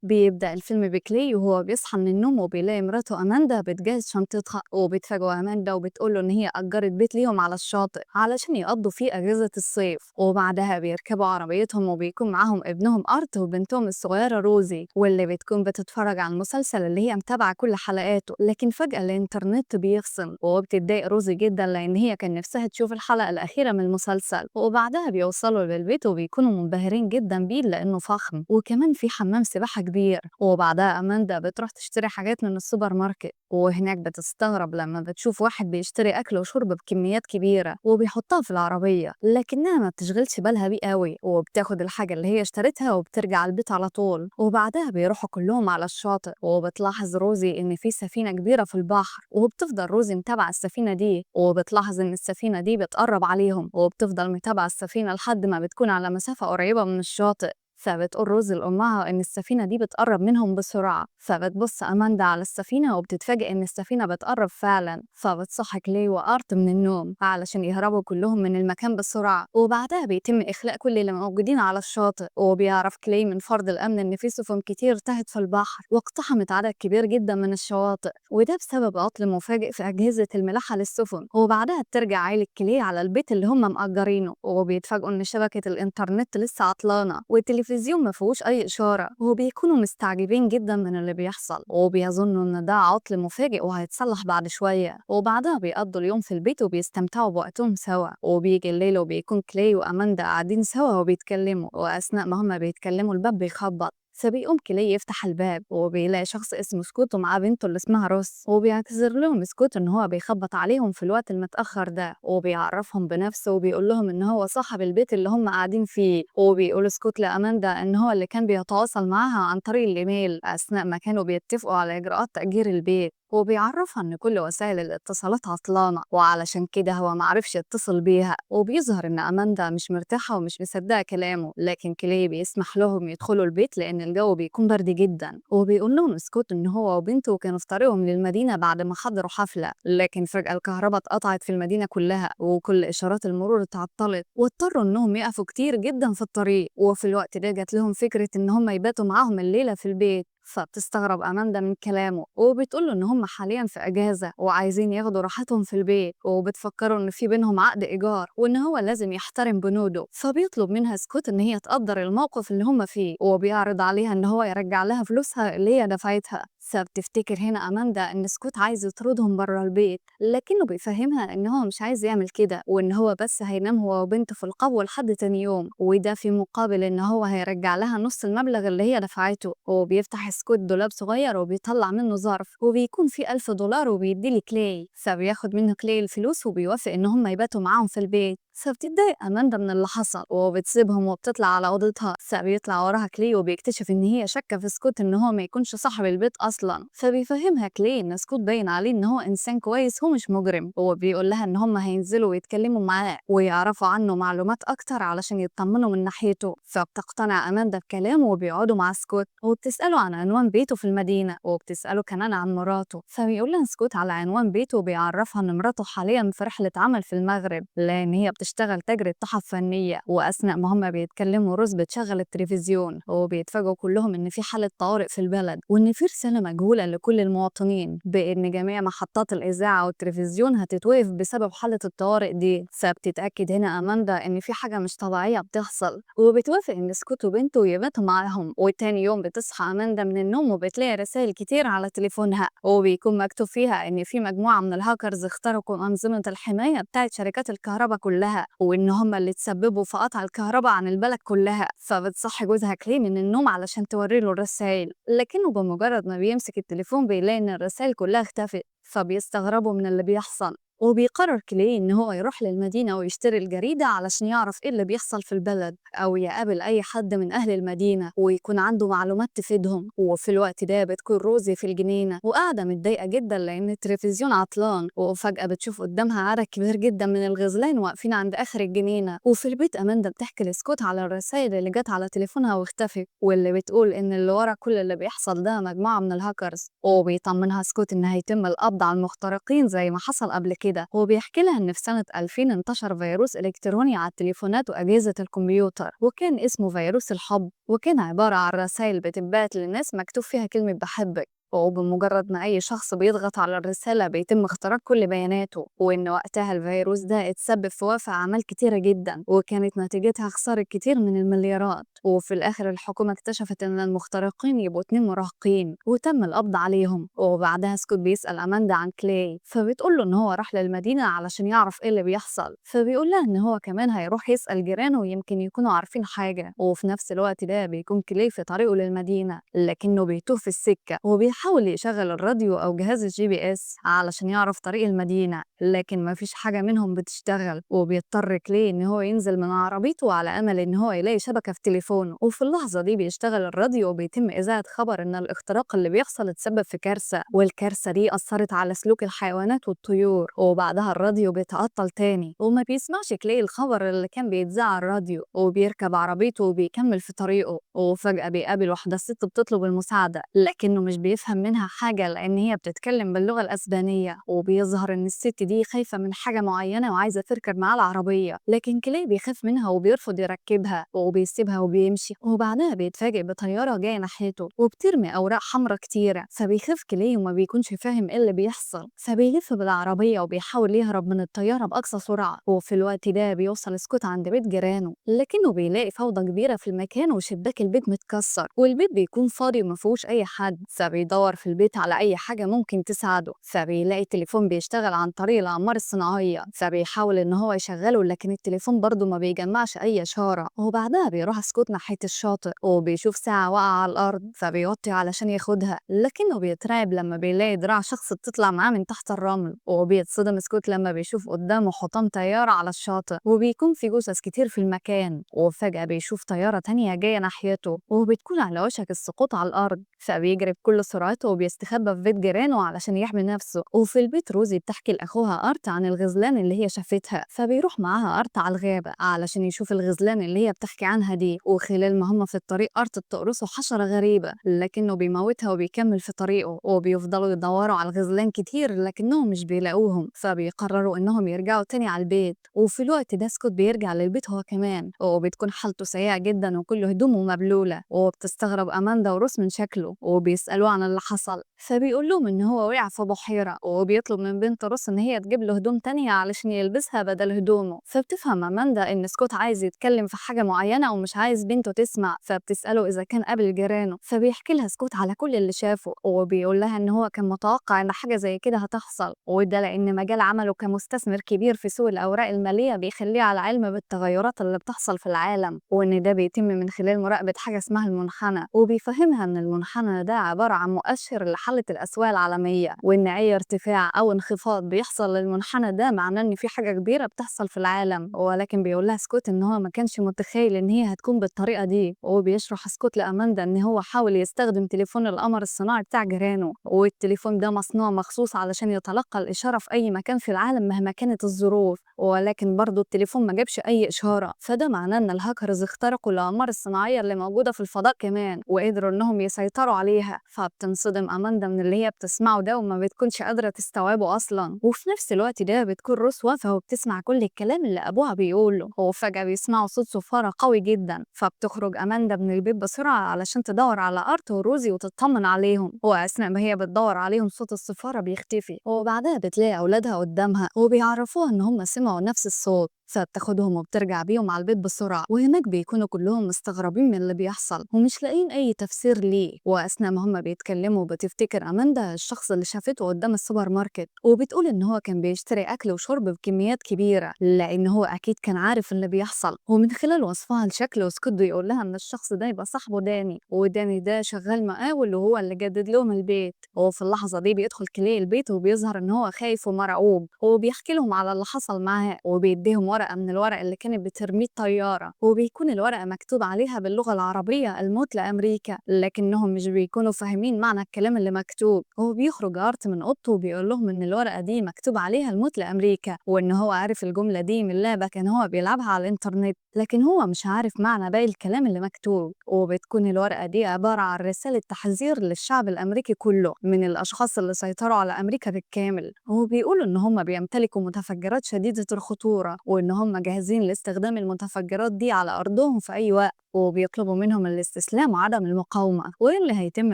بيبدأ الفيلم بكلي وهو بيصحى من النوم وبيلاقي مراته أماندا بتجهز شنطتها، وبتفاجئه أماندا وبتقوله إن هي أجرت بيت ليهم على الشاطئ علشان يقضوا فيه أجازة الصيف. وبعدها بيركبوا عربيتهم وبيكون معاهم ابنهم أرت وبنتهم الصغيرة روزي، واللي بتكون بتتفرج على المسلسل اللي هي متابعة كل حلقاته. لكن فجأة الإنترنت بيفصل وبتتضايق روزي جدا لأن هي كان نفسها تشوف الحلقة الأخيرة من المسلسل. وبعدها بيوصلوا للبيت وبيكونوا منبهرين جدا بيه لأنه فخم وكمان في حمام سباحة كبير. وبعدها أماندا بتروح تشتري حاجات من السوبر ماركت، وهناك بتستغرب لما بتشوف واحد بيشتري أكل وشرب بكميات كبيرة وبيحطها في العربية، لكنها ما بتشغلش بالها بيه قوي وبتاخد الحاجة اللي هي اشترتها وبترجع البيت على طول. وبعدها بيروحوا كلهم على الشاطئ، وبتلاحظ روزي إن في سفينة كبيرة في البحر، وبتفضل روزي متابعة السفينة دي، وبتلاحظ إن السفينة دي بتقرب عليهم، وبتفضل متابعة السفينة لحد ما بتكون على مسافة قريبة من الشاطئ. فبتقول روز لأمها إن السفينة دي بتقرب منهم بسرعة، فبتبص أماندا على السفينة وبتتفاجئ إن السفينة بتقرب فعلا، فبتصحي كلي وأرت من النوم علشان يهربوا كلهم من المكان بسرعة. وبعدها بيتم إخلاء كل اللي موجودين على الشاطئ، وبيعرف كلي من فرد الأمن إن في سفن كتير تاهت في البحر واقتحمت عدد كبير جدا من الشواطئ، وده بسبب عطل مفاجئ في أجهزة الملاحة للسفن. وبعدها بترجع عائلة كلي على البيت اللي هم مأجرينه، وبيتفاجئوا إن شبكة الإنترنت لسه عطلانة والتلفزيون ما فيهوش أي إشارة، وبيكونوا مستعجبين جدا من اللي بيحصل وبيظنوا إن ده عطل مفاجئ وهيتصلح بعد شوية. وبعدها بيقضوا اليوم في البيت وبيستمتعوا بوقتهم سوا. وبيجي الليل وبيكون كلي وأماندا قاعدين سوا وبيتكلموا، وأثناء ما هما بيتكلموا الباب بيخبط، فبيقوم كلي يفتح الباب وبيلاقي شخص اسمه سكوت ومعاه بنته اللي اسمها روس، وبيعتذر لهم سكوت ان هو بيخبط عليهم في الوقت المتأخر ده، وبيعرفهم بنفسه وبيقول لهم ان هو صاحب البيت اللي هم قاعدين فيه. وبيقول سكوت لأماندا ان هو اللي كان بيتواصل معاها عن طريق الايميل اثناء ما كانوا بيتفقوا على اجراءات تأجير البيت، وبيعرفها ان كل وسائل الاتصالات عطلانة وعلشان كده هو معرفش يتصل بيها. وبيظهر ان اماندا مش مرتاحة ومش مصدقة كلامه، لكن كلي بيسمح لهم يدخلوا البيت لان الجو بيكون برد جدا. وبيقول لهم سكوت ان هو وبنته كانوا في طريقهم للمدينة بعد ما حضروا حفلة، لكن فجأة الكهرباء اتقطعت في المدينة كلها وكل اشارات المرور اتعطلت، واضطروا انهم يقفوا كتير جدا في الطريق. وفي الوقت ده جات لهم فكرة ان هم يباتوا معاهم الليلة في البيت، فبتستغرب أماندا من كلامه وبتقوله إن هم حاليا في أجازة وعايزين ياخدوا راحتهم في البيت، وبتفكروا إن في بينهم عقد إيجار وإن هو لازم يحترم بنوده. فبيطلب منها سكوت إن هي تقدر الموقف اللي هم فيه، وبيعرض عليها إن هو يرجع لها فلوسها اللي هي دفعتها. فبتفتكر هنا أماندا إن سكوت عايز يطردهم بره البيت، لكنه بيفهمها إن هو مش عايز يعمل كده وإن هو بس هينام هو وبنته في القبو لحد تاني يوم، وده في مقابل إن هو هيرجع لها نص المبلغ اللي هي دفعته. وبيفتح سكوت دولاب صغير وبيطلع منه ظرف وبيكون فيه $1000 وبيديه لكلاي، فبياخد منه كلاي الفلوس وبيوافق إن هم يباتوا معاهم في البيت. فبتتضايق أماندا من اللي حصل وبتسيبهم وبتطلع على أوضتها. فبيطلع وراها كلي وبيكتشف إن هي شاكة في سكوت إن هو ما يكونش صاحب البيت أصلا. فبيفهمها كلي إن سكوت باين عليه إن هو إنسان كويس ومش مجرم، وبيقول لها إن هم هينزلوا ويتكلموا معاه ويعرفوا عنه معلومات أكتر علشان يطمنوا من ناحيته. فبتقتنع أماندا بكلامه وبيقعدوا مع سكوت، وبتسأله عن عنوان بيته في المدينة، وبتسأله كمان عن مراته. فبيقول لها سكوت على عنوان بيته وبيعرفها إن مراته حاليا في رحلة عمل في المغرب لأن هي بتشتغل تاجرة تحف فنية. وأثناء ما هما بيتكلموا روز بتشغل التلفزيون، وبيتفاجئوا كلهم إن في حالة طوارئ في البلد وإن في رسالة مجهولة لكل المواطنين بإن جميع محطات الإذاعة والتلفزيون هتتوقف بسبب حالة الطوارئ دي. فبتتأكد هنا أماندا إن في حاجة مش طبيعية بتحصل، وبتوافق إن سكوت وبنته يباتوا معاهم. وتاني يوم بتصحى أماندا من النوم وبتلاقي رسائل كتير على تليفونها، وبيكون مكتوب فيها إن في مجموعة من الهاكرز اخترقوا أنظمة الحماية بتاعت شركات الكهرباء كلها، وإن هم اللي تسببوا في قطع الكهرباء عن البلد كلها. فبتصحي جوزها كلي من النوم علشان توري له الرسائل، لكنه بمجرد ما بيمسك التليفون بيلاقي إن الرسائل كلها اختفت، فبيستغربوا من اللي بيحصل. وبيقرر كلي إن هو يروح للمدينة ويشتري الجريدة علشان يعرف إيه اللي بيحصل في البلد أو يقابل أي حد من أهل المدينة ويكون عنده معلومات تفيدهم. وفي الوقت ده بتكون روزي في الجنينة وقاعدة متضايقة جدا لأن التلفزيون عطلان، وفجأة بتشوف قدامها عدد كبير جدا من الغزلان واقفين عند آخر الجنينة. وفي البيت أماندا بتحكي لسكوت على الرسائل اللي جت على تليفونها واختفت، واللي بتقول إن اللي ورا كل اللي بيحصل ده مجموعة من الهاكرز. وبيطمنها سكوت إن هيتم القبض على المخترقين زي ما حصل قبل كده. كده، وبيحكي لها إن في سنة 2000 انتشر فيروس إلكتروني على التليفونات وأجهزة الكمبيوتر، وكان اسمه فيروس الحب، وكان عبارة عن رسائل بتتبعت للناس مكتوب فيها كلمة بحبك، وبمجرد ما أي شخص بيضغط على الرسالة بيتم اختراق كل بياناته، وإن وقتها الفيروس ده اتسبب في وقف أعمال كتيرة جدا، وكانت نتيجتها خسارة كتير من المليارات. وفي الآخر الحكومة اكتشفت إن المخترقين يبقوا 2 مراهقين وتم القبض عليهم. وبعدها سكوت بيسأل أماندا عن كلاي، فبتقول له إن هو راح للمدينة علشان يعرف إيه اللي بيحصل، فبيقول لها إن هو كمان هيروح يسأل جيرانه ويمكن يكونوا عارفين حاجة. وفي نفس الوقت ده بيكون كلاي في طريقه للمدينة، لكنه بيتوه في السكة وبيحاول يشغل الراديو أو جهاز الGPS علشان يعرف طريق المدينة، لكن مفيش حاجة منهم بتشتغل، وبيضطر كلاي إن هو ينزل من عربيته على أمل إن هو يلاقي شبكة في تليفونه. وفي اللحظة دي بيشتغل الراديو وبيتم إذاعة خبر إن الاختراق اللي بيحصل اتسبب في كارثة، والكارثة دي أثرت على سلوك الحيوانات والطيور. وبعدها الراديو بيتعطل تاني وما بيسمعش كلاي الخبر اللي كان بيتذاع على الراديو، وبيركب عربيته وبيكمل في طريقه. وفجأة بيقابل واحدة ست بتطلب المساعدة، لكنه مش بيفهم منها حاجة لأن هي بتتكلم باللغة الأسبانية، وبيظهر إن الست دي خايفة من حاجة معينة وعايزة تركب معاه العربية، لكن كلاي بيخاف منها وبيرفض يركبها وبيسيبها وبيمشي. وبعدها بيتفاجئ بطيارة جاية ناحيته وبترمي أوراق حمراء كتيرة، فبيخاف كلاي وما بيكونش فاهم إيه اللي بيحصل، فبيلف بالعربية وبيحاول يهرب من الطيارة بأقصى سرعة. وفي الوقت ده بيوصل سكوت عند بيت جيرانه، لكنه بيلاقي فوضى كبيرة في المكان وشباك البيت متكسر والبيت بيكون فاضي وما فيهوش أي حد، فبيدور في البيت على أي حاجة ممكن تساعده، فبيلاقي التليفون بيشتغل عن طريق الأقمار الصناعية، فبيحاول إن هو يشغله لكن التليفون برضه ما بيجمعش أي إشارة. وبعدها بيروح سكوت ناحية الشاطئ وبيشوف ساعة واقعة على الأرض، فبيوطي علشان ياخدها، لكنه بيترعب لما بيلاقي دراع شخص بتطلع معاه من تحت الرمل. وبيتصدم سكوت لما بيشوف قدامه حطام طيارة على الشاطئ وبيكون في جثث كتير في المكان. وفجأة بيشوف طيارة تانية جاية ناحيته وبتكون على وشك السقوط على الأرض، فبيجري بكل سرعته وبيستخبى في بيت جيرانه علشان يحمي نفسه. وفي البيت روزي بتحكي لأخوها أرت عن الغزلان اللي هي شافتها، فبيروح معاها أرت على الغابة علشان يشوف الغزلان اللي هي بتحكي عنها دي. وخلال ما هما في الطريق أرت بتقرصه حشرة غريبة لكنه بيموتها وبيكمل في طريقه، وبيفضلوا يدوروا على الغزلان كتير لكنهم مش بيلاقوهم، فبيقرروا إنهم يرجعوا تاني على البيت. وفي الوقت ده سكوت بيرجع للبيت هو كمان، وبتكون حالته سيئة جدا وكل هدومه مبلولة، وبتستغرب أماندا وروس من شكله وبيسألوه عن اللي حصل، فبيقول لهم إن هو وقع في بحيرة، وبيطلب من بنت روس إن هي تجيب له هدوم تانية علشان يلبسها بدل هدومه. فبتفهم أماندا إن سكوت عايز يتكلم في حاجة معينة ومش عايز بنته تسمع، فبتسأله إذا كان قابل جيرانه، فبيحكي لها سكوت على كل اللي شافه، وبيقول لها إن هو كان متوقع إن حاجة زي كده هتحصل، وده لأن مجال عمله كمستثمر كبير في سوق الأوراق المالية بيخليه على علم بالتغيرات اللي بتحصل في العالم، وإن ده بيتم من خلال مراقبة حاجة اسمها المنحنى. وبيفهمها إن المنحنى ده عبارة عن مؤشر لحالة الأسواق العالمية، وإن أي ارتفاع أو انخفاض بيحصل للمنحنى ده معناه إن في حاجة كبيرة بتحصل في العالم. ولكن بيقول لها سكوت إن هو ما كانش متخيل إن هي هتكون بالطريقة دي. وبيشرح سكوت لأماندا إن هو حاول يستخدم تليفون القمر الصناعي بتاع جيرانه، والتليفون ده مصنوع مخصوص علشان يتلقى الإشارة في أي مكان في العالم مهما كانت الظروف، ولكن برضه التليفون ما جابش أي إشارة، فده معناه إن الهاكرز اخترقوا الأقمار الصناعية اللي موجودة في الفضاء كمان وقدروا إنهم يسيطروا عليها. فبتنصدم أماندا من اللي هي بتسمعه ده وما بتكونش قادرة تستوعبه أصلا. وفي نفس الوقت ده بتكون روس واقفة وبتسمع كل الكلام اللي أبوها بيقوله، وفجأة بيسمعوا صوت صفارة قوي جدا، فبتخرج أماندا من البيت بسرعة علشان تدور على أرت وروزي وتطمن عليهم. وأثناء ما هي بتدور عليهم صوت الصفارة بيختفي، وبعدها بتلاقي أولادها قدامها وبيعرفوها إن هم سمعوا نفس الصوت، فبتاخدهم وبترجع بيهم على البيت بسرعة. وهناك بيكونوا كلهم مستغربين من اللي بيحصل ومش لاقيين أي تفسير ليه. وأثناء ما هم بيتكلموا بتفتكر أماندا الشخص اللي شافته قدام السوبر ماركت، وبتقول إن هو كان بيشتري أكل وشرب بكميات كبيرة لأن هو أكيد كان عارف اللي بيحصل. ومن خلال وصفها لشكله سكوت بيقول لها إن الشخص ده يبقى صاحبه داني، وداني ده شغال مقاول وهو اللي جدد لهم البيت. وفي اللحظة دي بيدخل كلي البيت وبيظهر إن هو خايف ومرعوب، وبيحكي لهم على اللي حصل معاه وبيديهم ورقة ورقة من الورق اللي كانت بترميه الطيارة، وبيكون الورقة مكتوب عليها باللغة العربية الموت لأمريكا، لكنهم مش بيكونوا فاهمين معنى الكلام اللي مكتوب. وبيخرج أرت من أوضته وبيقول لهم إن الورقة دي مكتوب عليها الموت لأمريكا، وإن هو عارف الجملة دي من لعبة كان هو بيلعبها على الإنترنت، لكن هو مش عارف معنى باقي الكلام اللي مكتوب. وبتكون الورقة دي عبارة عن رسالة تحذير للشعب الأمريكي كله من الأشخاص اللي سيطروا على أمريكا بالكامل، وبيقولوا إن هم بيمتلكوا متفجرات شديدة الخطورة، وإن هم جاهزين لاستخدام المتفجرات دي على أرضهم في أي وقت، وبيطلبوا منهم الاستسلام وعدم المقاومة، واللي هيتم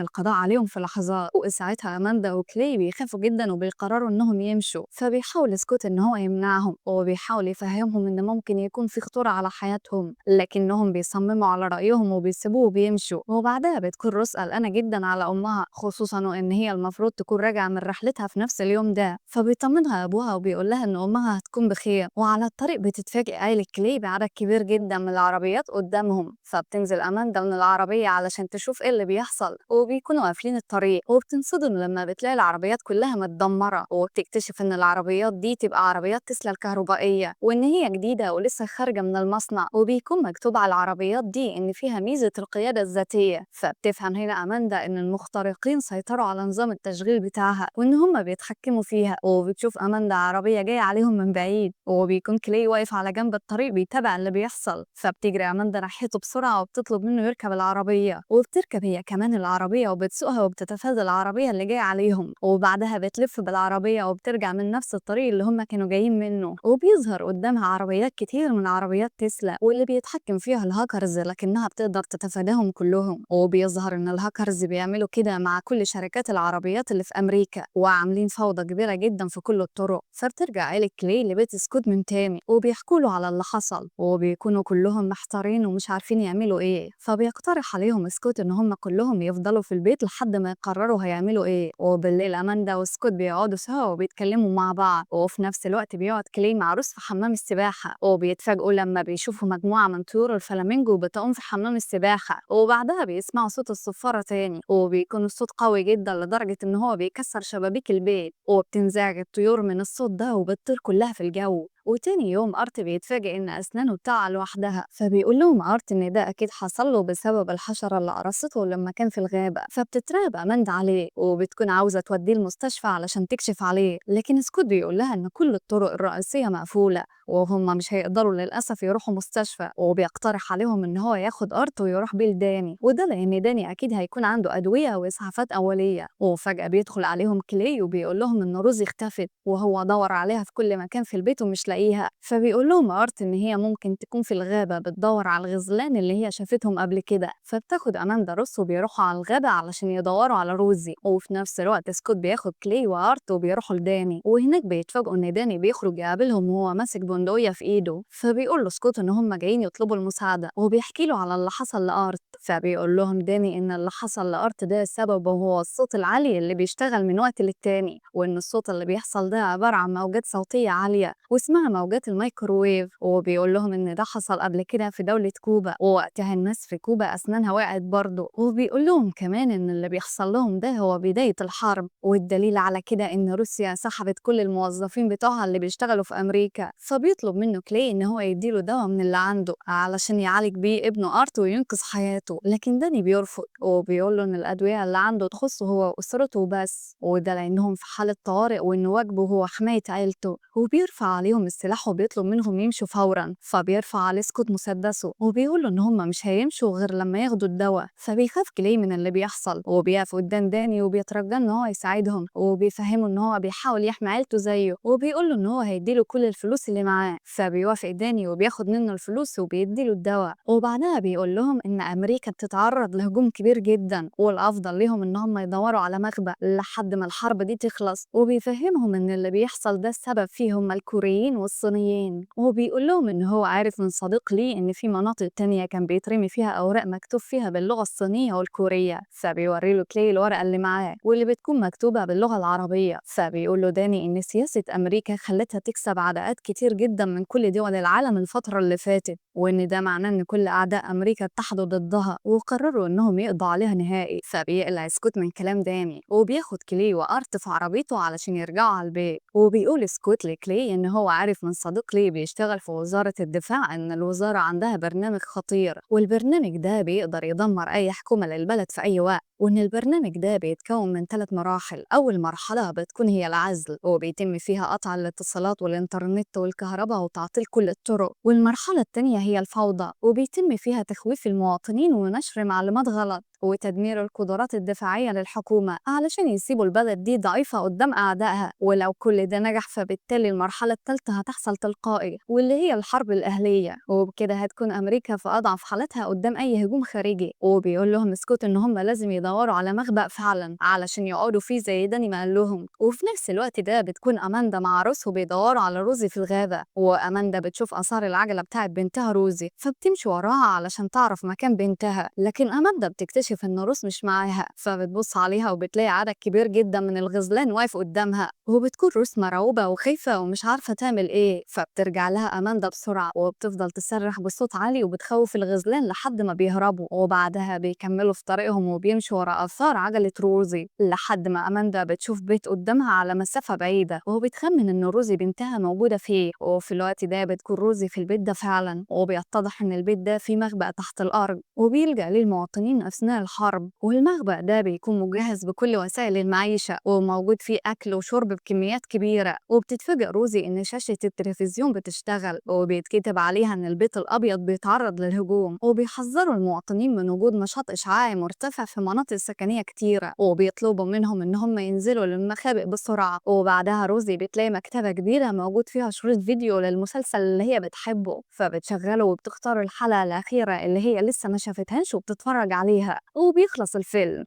القضاء عليهم في لحظات. وساعتها أماندا وكلي بيخافوا جدا وبيقرروا إنهم يمشوا، فبيحاول سكوت إن هو يمنعهم، وبيحاول يفهمهم إن ممكن يكون في خطورة على حياتهم، لكنهم بيصمموا على رأيهم وبيسيبوه وبيمشوا. وبعدها بتكون روز قلقانة جدا على أمها، خصوصا وإن هي المفروض تكون راجعة من رحلتها في نفس اليوم ده، فبيطمنها أبوها وبيقول لها إن أمها هتكون بخير. وعلى الطريق بتتفاجئ عيلة كلي بعدد كبير جدا من العربيات قدامهم، فبتنزل أماندا من العربية علشان تشوف إيه اللي بيحصل، وبيكونوا قافلين الطريق. وبتنصدم لما بتلاقي العربيات كلها متدمرة، وبتكتشف إن العربيات دي تبقى عربيات تسلا الكهربائية، وإن هي جديدة ولسه خارجة من المصنع، وبيكون مكتوب على العربيات دي إن فيها ميزة القيادة الذاتية. فبتفهم هنا أماندا إن المخترقين سيطروا على نظام التشغيل بتاعها وإن هما بيتحكموا فيها. وبتشوف أماندا عربية جاية عليهم من بعيد، وبيكون كلي واقف على جنب الطريق بيتابع اللي بيحصل، فبتجري أماندا ناحيته بسرعة وبتطلب منه يركب العربية، وبتركب هي كمان العربية وبتسوقها وبتتفادى العربية اللي جاية عليهم. وبعدها بتلف بالعربية وبترجع من نفس الطريق اللي هما كانوا جايين منه، وبيظهر قدامها عربيات كتير من عربيات تسلا واللي بيتحكم فيها الهاكرز، لكنها بتقدر تتفاداهم كلهم. وبيظهر ان الهاكرز بيعملوا كده مع كل شركات العربيات اللي في امريكا، وعاملين فوضى كبيرة جدا في كل الطرق. فبترجع عيلة كلي لبيت سكوت من تاني وبيحكوا له على اللي حصل، وبيكونوا كلهم محتارين ومش عارفين يعملوا ايه. فبيقترح عليهم سكوت ان هم كلهم يفضلوا في البيت لحد ما يقرروا هيعملوا ايه. وبالليل اماندا وسكوت بيقعدوا سوا وبيتكلموا مع بعض، وفي نفس الوقت بيقعد كلي مع روس في حمام السباحة، وبيتفاجئوا لما بيشوفوا مجموعة من طيور الفلامينجو بتعوم في حمام السباحة. وبعدها بيسمعوا صوت الصفارة تاني، وبيكون الصوت قوي جدا لدرجة ان هو بيكسر شبابيك البيت، وبتنزعج الطيور من الصوت ده وبتطير كلها في الجو. وتاني يوم أرت بيتفاجئ إن أسنانه بتقع لوحدها، فبيقول لهم أرت إن ده أكيد حصل له بسبب الحشرة اللي قرصته لما كان في الغابة. فبتترعب أماندا عليه وبتكون عاوزة توديه المستشفى علشان تكشف عليه، لكن سكوت بيقول لها إن كل الطرق الرئيسية مقفولة وهم مش هيقدروا للأسف يروحوا مستشفى، وبيقترح عليهم إن هو ياخد أرت ويروح بيه لداني، وده لأن داني أكيد هيكون عنده أدوية وإسعافات أولية. وفجأة بيدخل عليهم كلي وبيقول لهم إن روزي اختفت وهو دور عليها في كل مكان في البيت ومش لاقيها. فبيقول لهم أرت إن هي ممكن تكون في الغابة بتدور على الغزلان اللي هي شافتهم قبل كده. فبتاخد أماندا روس وبيروحوا على الغابة علشان يدوروا على روزي، وفي نفس الوقت سكوت بياخد كلي وأرت وبيروحوا لداني، وهناك بيتفاجئوا إن داني بيخرج يقابلهم وهو ماسك بندقية في إيده. فبيقول له سكوت إن هم جايين يطلبوا المساعدة، وبيحكي له على اللي حصل لأرت. فبيقول لهم داني إن اللي حصل لأرت ده سببه هو الصوت العالي اللي بيشتغل من وقت للتاني، وإن الصوت اللي بيحصل ده عبارة عن موجات صوتية عالية واسمها موجات الميكروويف. وبيقول لهم إن ده حصل قبل كده في دولة كوبا، ووقتها الناس في كوبا أسنانها وقعت برضه. وبيقول لهم كمان إن اللي بيحصل لهم ده هو بداية الحرب، والدليل على كده إن روسيا سحبت كل الموظفين بتوعها اللي بيشتغلوا في أمريكا. فبيطلب منه كلي إن هو يديله دواء من اللي عنده علشان يعالج بيه ابنه أرت وينقذ حياته، لكن داني بيرفض وبيقول له إن الأدوية اللي عنده تخصه هو وأسرته وبس، وده لأنهم في حالة طوارئ وإن واجبه هو حماية عيلته. وبيرفع عليهم السلاح وبيطلب منهم يمشوا فورا. فبيرفع عليه سكوت مسدسه وبيقول له إن هم مش هيمشوا غير لما ياخدوا الدواء. فبيخاف كلي من اللي بيحصل وبيقف قدام داني وبيترجاه إن هو يساعدهم، وبيفهمه إن هو بيحاول يحمي عيلته زيه، وبيقول له إن هو هيديله كل الفلوس اللي معاه. فبيوافق داني وبياخد منه الفلوس وبيديله الدواء. وبعدها بيقول لهم إن أمريكا بتتعرض لهجوم كبير جدا، والأفضل ليهم إن هم يدوروا على مخبأ لحد ما الحرب دي تخلص. وبيفهمهم إن اللي بيحصل ده السبب فيه هم الكوريين والصينيين، وبيقول لهم إن هو عارف من صديق ليه إن في مناطق تانية كان بيترمي فيها أوراق مكتوب فيها باللغة الصينية والكورية. فبيوري له كلي الورقة اللي معاه واللي بتكون مكتوبة باللغة العربية. فبيقول له داني إن سياسة أمريكا خلتها تكسب عداءات كتير جدا من كل دول العالم الفترة اللي فاتت، وإن ده معناه إن كل أعداء أمريكا اتحدوا ضدها وقرروا إنهم يقضوا عليها نهائي. فبيقلع سكوت من كلام داني وبياخد كلي وأرت في عربيته علشان يرجعوا على البيت. وبيقول سكوت لكلي إن هو عارف عارف من صديق ليه بيشتغل في وزارة الدفاع إن الوزارة عندها برنامج خطير، والبرنامج ده بيقدر يدمر أي حكومة للبلد في أي وقت، وإن البرنامج ده بيتكون من 3 مراحل. أول مرحلة بتكون هي العزل، وبيتم فيها قطع الاتصالات والإنترنت والكهرباء وتعطيل كل الطرق. والمرحلة التانية هي الفوضى، وبيتم فيها تخويف المواطنين ونشر معلومات غلط وتدمير القدرات الدفاعية للحكومة علشان يسيبوا البلد دي ضعيفة قدام أعدائها. ولو كل ده نجح فبالتالي المرحلة الثالثة هتحصل تلقائي، واللي هي الحرب الأهلية، وبكده هتكون أمريكا في أضعف حالتها قدام أي هجوم خارجي. وبيقول لهم سكوت إن هم لازم يدوروا على مخبأ فعلا علشان يقعدوا فيه زي داني ما قال لهم. وفي نفس الوقت ده بتكون أماندا مع روس وبيدوروا على روزي في الغابة، وأماندا بتشوف آثار العجلة بتاعت بنتها روزي، فبتمشي وراها علشان تعرف مكان بنتها. لكن أماندا بتكتشف إن روس مش معاها، فبتبص عليها وبتلاقي عدد كبير جدا من الغزلان واقف قدامها، وبتكون روس مرعوبة وخايفة ومش عارفة تعمل إيه. فبترجع لها أماندا بسرعة وبتفضل تصرخ بصوت عالي وبتخوف الغزلان لحد ما بيهربوا، وبعدها بيكملوا في طريقهم وبيمشوا ورا آثار عجلة روزي لحد ما أماندا بتشوف بيت قدامها على مسافة بعيدة، وبتخمن إن روزي بنتها موجودة فيه. وفي الوقت ده بتكون روزي في البيت ده فعلا، وبيتضح إن البيت ده فيه مخبأ تحت الأرض وبيلجأ ليه المواطنين أثناء الحرب، والمخبأ ده بيكون مجهز بكل وسائل المعيشة وموجود فيه أكل وشرب بكميات كبيرة. وبتتفاجئ روزي إن شاشة التلفزيون بتشتغل وبيتكتب عليها إن البيت الأبيض بيتعرض للهجوم، وبيحذروا المواطنين من وجود نشاط إشعاعي مرتفع في مناطق سكنية كتيرة، وبيطلبوا منهم إن هم ينزلوا للمخابئ بسرعة. وبعدها روزي بتلاقي مكتبة كبيرة موجود فيها شريط فيديو للمسلسل اللي هي بتحبه، فبتشغله وبتختار الحلقة الأخيرة اللي هي لسه ما شافتهاش وبتتفرج عليها، وبيخلص الفيلم.